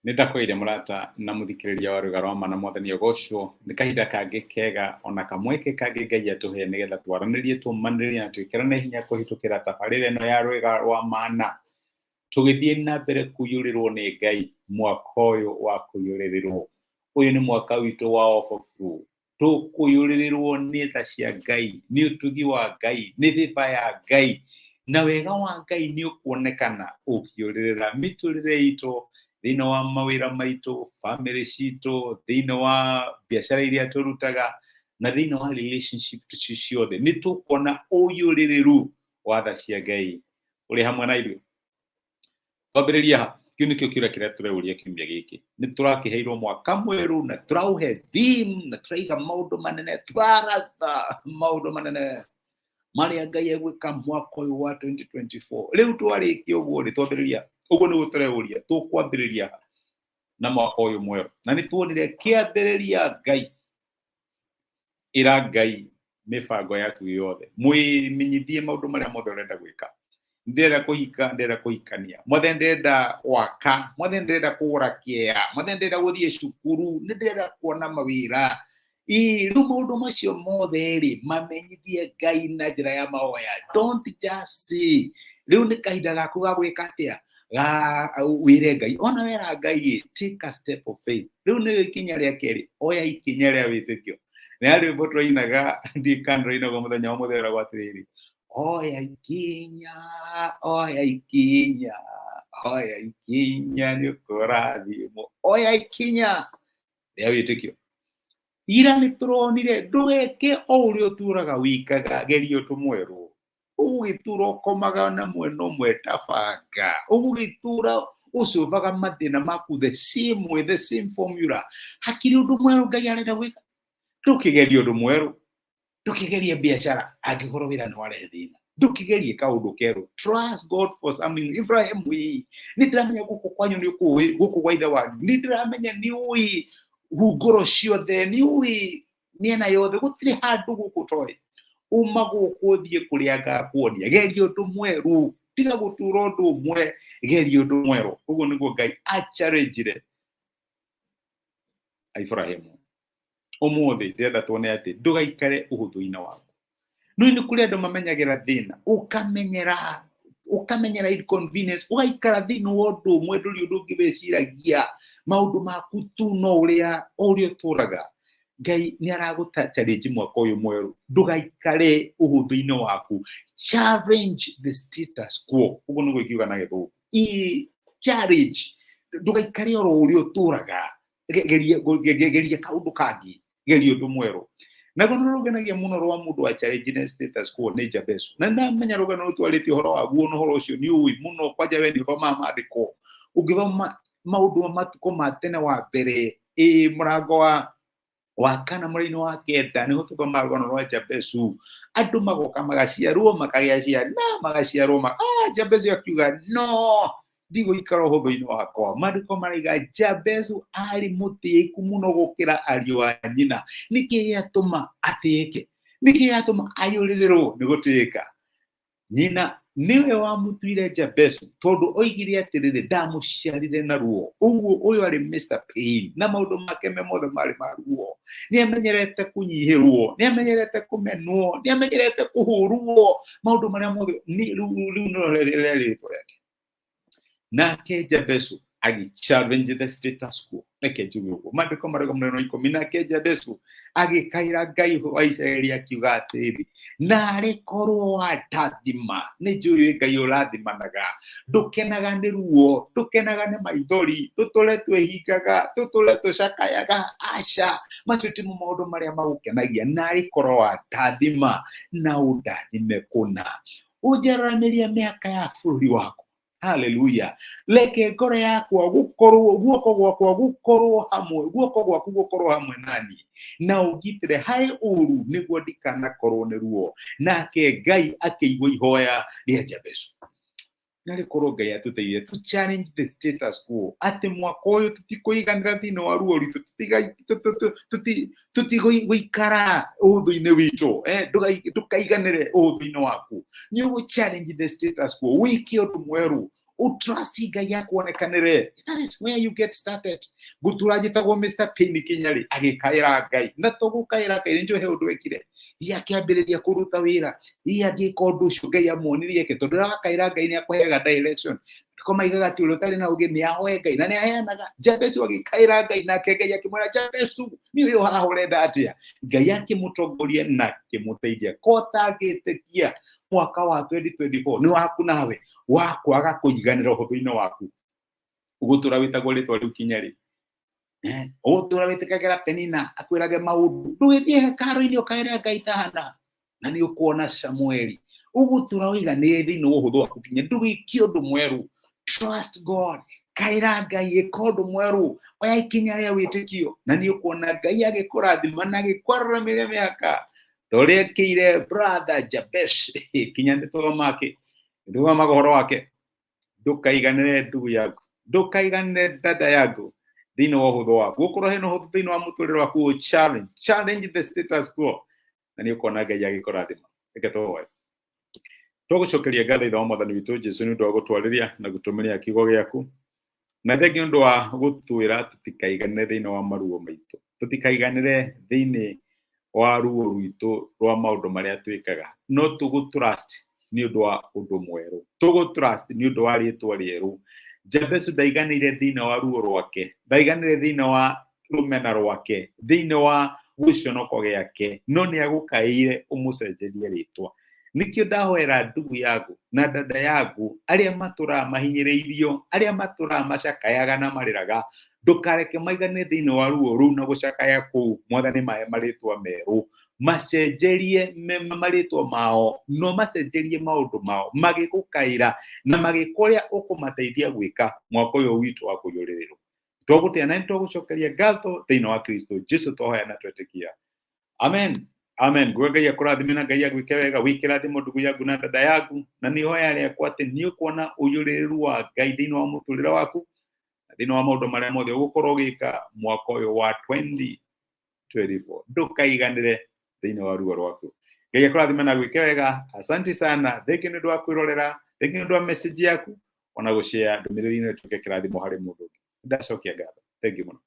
Nĩ ndakũgeithia mũrata na mũthikĩrĩria wa Rwĩga rwa Ma na Mwathani agocwo. Nĩ kahinda kangĩ kega ona kamweke kangĩ Ngai atũhe nĩgetha twaranĩrie, tũmanĩrĩrie na twĩkĩrane hinya kũhĩtũkĩra tabarĩra ĩno ya Rwĩga rwa Mana. Tũgĩthiĩ na mbere kũiyũrĩrwo nĩ Ngai mwaka ũyũ wa kũiyũrĩrĩrwo. Ũyũ nĩ mwaka witũ wa overflow. Tũkũiyũrĩrĩrwo nĩ tha cia Ngai, nĩ ũtugi wa Ngai, nĩ favour ya Ngai, na wega wa Ngai nĩ ũkuonekana ũkĩũrĩrĩra mĩtũrĩre itũ, thĩinĩ wa mawĩra maitũ, bamĩrĩ citũ, thĩinĩ wa biacara iria tũrutaga, na thĩinĩ wa relationship ciothe. Nĩ tũkuona ũiyũrĩrĩru wa tha cia Ngai ũrĩ hamwe na ithuĩ. Twambĩrĩria ha? Kĩu nĩkĩo kĩũria kĩrĩa tũreũria kiumia gĩkĩ. Nĩ tũrakĩheirwo mwaka mwerũ na tũraũhe theme na tũraiga maũndũ manene, tũraratha maũndũ manene marĩa Ngai egwĩka mwaka ũyũ wa 2024. Rĩu twarĩkia ũguo rĩ, twambĩrĩria ũguo nĩguo tũreũria, tũkwambĩrĩria ha na mwaka ũyũ mwerũ? Na nĩ tuonire kĩambĩrĩria Ngai ĩra Ngai mĩbango yaku yothe, mwĩmenyithie maũndũ marĩa mothe ũrenda gwĩka. Ndĩrenda kũhika, ndĩrenda kũhikania, mothe ndĩrenda gwaka, mothe ndĩrenda kũgũra kĩea, mothe ndĩrenda gũthiĩ cukuru, nĩ ndĩrenda kuona mawĩra. Ĩĩ, rĩu maũndũ macio mothe rĩ, mamenyithie Ngai na njĩra ya mahoya. Don't just say. Rĩu nĩ kahinda gaku ga gwĩka atĩa? Ga wĩre Ngai. Ona wera Ngai ĩ, take a step of faith. Rĩu nĩ ikinya rĩa kerĩ, oya ikinya rĩa wĩtĩkio. Nĩ harĩ rwĩmbo tũrainaga, ndiũĩ kana rũrainagwo mũthenya wa ũmũthĩ wĩragwo atĩrĩrĩ, oya ikinya, oya ikinya, oya ikinya nĩ ũkũrathimwo. Oya ikinya rĩa wĩtĩkio. Ira nĩ tũronire ndũgeke o ũrĩa ũtũraga wikaga, geria ũndũ mwerũ. Ũgũgĩtũra ũkomaga na mwena ũmwe ta banga, ũgũgĩtũra ũcovaga mathĩna maku the same way, the same formula. Hakĩrĩ ũndũ mwerũ Ngai arenda gwĩka? Ndũkĩgerie ũndũ mwerũ, ndũkĩgerie biacara angĩkorwo wĩra nĩ warehe thĩna, ndũkĩgerie kaũndũ kerũ. Trust God for something. Ibrahim, ĩ nĩ ndĩramenya gũkũ kwanyu nĩ ũkũĩ, gũkũ gwa ithe wanyu nĩ ndĩramenya nĩ ũĩ hungũro ciothe, nĩ ũĩ mĩena yothe, gũtirĩ handũ gũkũ toĩ. Uma gũkũ ũthiĩ kũrĩa ngakuonia. Geria ũndũ mwerũ, tiga gũtura ũndũ ũmwe, geria ũndũ mwerũ. Ũguo nĩguo Ngai acharengire Ibrahimu. Ũmũthĩ ndĩrenda tuone atĩ ndũgaikare ũhũthũ-inĩ waku. No nĩ kũrĩ andũ mamenyagĩra thĩna, ũkamenyera ũkamenyera inconvenience, ũgaikara thĩinĩ wa ũndũ ũmwe, ndũrĩ ũndũ ũngĩ wĩciragia, maũndũ maku tu no ũrĩa o ũrĩa ũtũraga. Ngai nĩ aragũta challenge mwaka ũyũ mwerũ, ndũgaikare ũhũthũ-inĩ waku. Challenge the status quo, ũguo nĩguo ingiuga na Gĩthũngũ. Challenge, ndũgaikare oro ũrĩa ũtũraga, geria geria kaũndũ kangĩ, geria ũndũ mwerũ. Na rũgano rũngenagia mũno rwa mũndũ wa challenge na status quo nĩ Jabezu. Na ndamenya rũgano rũu twarĩtie ũhoro waguo, na ũhoro ũcio nĩ ũĩ mũno, kwanja we nĩ ũthomaga maandĩko. Ũngĩthoma maũndũ ma matukũ ma tene wa mbere, ĩ mũrango wa kana mũraini wa kenda, nĩho tũthomaga rũgano rwa Jabezu. Andũ magoka magaciarwo, makagĩa ciana, magaciarwo, Jabezu akiuga no ndigũikara ũhũthũ-inĩ wakwa. Maandĩko maraiga Jabezu arĩ mũtĩĩku mũno gũkĩra ariũ a nyina. Nĩkĩ gĩatũma atĩĩke? Nĩkĩ gĩatũma aiyũrĩrĩrwo nĩ gũtĩĩka? Nyina nĩwe wamũtuire Jabezu tondũ oigire atĩrĩrĩ, ndamũciarire na ruo. Ũguo ũyũ arĩ Mr Pain, na maũndũ make me mothe marĩ ma ruo. Nĩ amenyerete kũnyihĩrwo, nĩ amenyerete kũmenwo, nĩ amenyerete kũhũrwo, maũndũ marĩa mothe rĩu nĩrĩo rĩrĩa rĩtwa rĩake. Nake Jabezu agĩ challenge the status quo. Reke njuge ũguo, maandĩko marauga mũreno wa ikũmi, nake Jabezu agĩkaĩra Ngai wa Isiraeli akiuga atĩrĩ, narĩ korwo wandathima. Nĩ njũĩ Ngai ũrathimanaga, ndũkenaga nĩ ruo, ndũkenaga nĩ maithori, tũtũre twĩhingaga, tũtũre tũcakayaga, aca, macio timo maũndũ marĩa magũkenagia. Narĩ korwo wandathima na ũndathime kũna, ũnjaranĩria mĩaka ya bũrũri waku. Haleluya. Reke ngoro yakwa gũkorwo, guoko gwakwa gũkorwo hamwe, guoko gwaku gũkorwo hamwe nani, na ũngitĩre harĩ ũru nĩguo ndikanakorwo nĩ ruo. Nake Ngai akĩigua ihoya rĩa Jabezu. Na rĩkorwo Ngai atũteithie to challenge the status quo, atĩ mwaka ũyũ tũtikũiganĩra thĩinĩ wa ruo rwitũ, tũtigũikara ũhũthũ-inĩ witũ. Ndũkaiganĩre ũhũthũ-inĩ waku, nĩ ũgũ challenge the status quo, wĩke ũndũ mwerũ. Ũtrust Ngai akuonekanĩre. That is where you get started. Ngũtura njĩtagwo Mr. Pain Kinyarĩ agĩkaĩra Ngai, na to gũkaĩra Ngai, nĩ njũĩ he ũndũ ekire. Hihi akĩambĩrĩria kũruta wĩra, hihi agĩka ũndũ ũcio Ngai amuonirie eke, tondũ rĩrĩa wakaĩra Ngai nĩ akũheaga direction. Ko maigaga atĩ ũrĩa ũtarĩ na ũgĩ nĩ ahoe Ngai na nĩ aheanaga. Jabesu agĩkaĩra Ngai nake Ngai akĩmwĩra, Jabesu, nĩ ũyũ haha ũrenda atĩa? Ngai akĩmũtongoria na akĩmũteithia. Ko ũtangĩtĩkia mwaka wa 2024 nĩ waku nawe wa kwaga kũiganĩra ũhũthũ-inĩ waku. Ũgũtũra wĩtagwo rĩtwa rĩu kinya rĩ? Ũgũtũra wĩtĩkagĩra Penina akwĩrage maũndũ, ndũgĩthiĩ hekarũ-inĩ ũkaĩre Ngai ta Hana na nĩ ũkuona Samueli. Ũgũtũra ũiganĩire thĩinĩ wa ũhũthũ waku kinya, ndũgĩkie ũndũ mwerũ. Trust God, kaĩra Ngai, ĩka ũndũ mwerũ, oya ikinya rĩa wĩtĩkio na nĩ ũkuona Ngai agĩkũrathima na agĩkwarũramĩria mĩhaka ta ũrĩa ekĩire brother Jabesh. Kinya nĩ tũthomake, nĩ tũthomaga ũhoro wake. Ndũkaiganĩre ndugu yaku, ndũkaiganĩre dada yaku thĩinĩ wa ũhũthũ waku. Gũkorwo hena ũhũthũ thĩinĩ wa mũtũrĩre waku, challenge the status quo na nĩ ũkuona Ngai agĩkũrathima. Reke tũhoe. Tũgũcokeria ngatho Ithe wa Mwathani witũ Jesu nĩ ũndũ wa gũtwarĩria na gũtũmĩria kiugo gĩaku, na thengiũ nĩ ũndũ wa gũtwĩra tũtikaiganĩre thĩinĩ wa maruo maitũ, tũtikaiganĩre thĩinĩ wa ruo rwitũ rwa maũndũ marĩa twĩkaga, no tũgũ trust nĩ ũndũ wa ũndũ mwerũ, tũgũ trust nĩ ũndũ wa rĩtwa rĩerũ. Jabesu ndaiganĩire thĩinĩ wa ruo rwake, ndaiganĩire thĩinĩ wa rũmena rwake, thĩinĩ wa gĩconoko gĩake, no nĩ agũkaĩire ũmũcenjerie rĩtwa. Nĩkĩo ndahoera ndugu yaku na dada yaku arĩa matũraga mahinyĩrĩirio, arĩa matũraga macakayaga na marĩraga, ndũkareke maigane thĩinĩ wa ruo rũu na gũcakaya kũu. Mwathani mahe marĩtwa merũ, macenjerie marĩtwa mao, no macenjerie maũndũ mao magĩgũkaĩra na magĩka ũrĩa ũkũmateithia gwĩka mwaka ũyũ witũ wa kũiyũrĩrĩrwo. Twagũtĩa na nĩtwagũcokeria ngatho thĩinĩ wa Kristo Jesu twahoya na twetĩkia. Amen. Amen. Nguga Ngai akũrathime na Ngai agwĩke wega, wĩ kĩrathimo ndugu yaku na dada yaku, na nĩ hoya rĩakwa atĩ nĩ ũkuona ũiyũrĩrĩru wa Ngai thĩinĩ wa mũtũrĩre waku na thĩinĩ wa maũndũ marĩa mothe ũgũkorwo ũgĩka mwaka ũyũ wa 2024. Ndũkaiganĩre thĩinĩ wa ruo rwaku. Ngai akũrathime na agwĩke wega. Asante sana. Thengiũ nĩ ũndũ wa kwĩrorera, thengiũ nĩ ũndũ wa message yaku, ona gũshare ndũmĩrĩri ĩno ĩtuĩke kĩrathimo harĩ mũndũ ũngĩ. Ndacokia ngatho. Thengiũ mũno.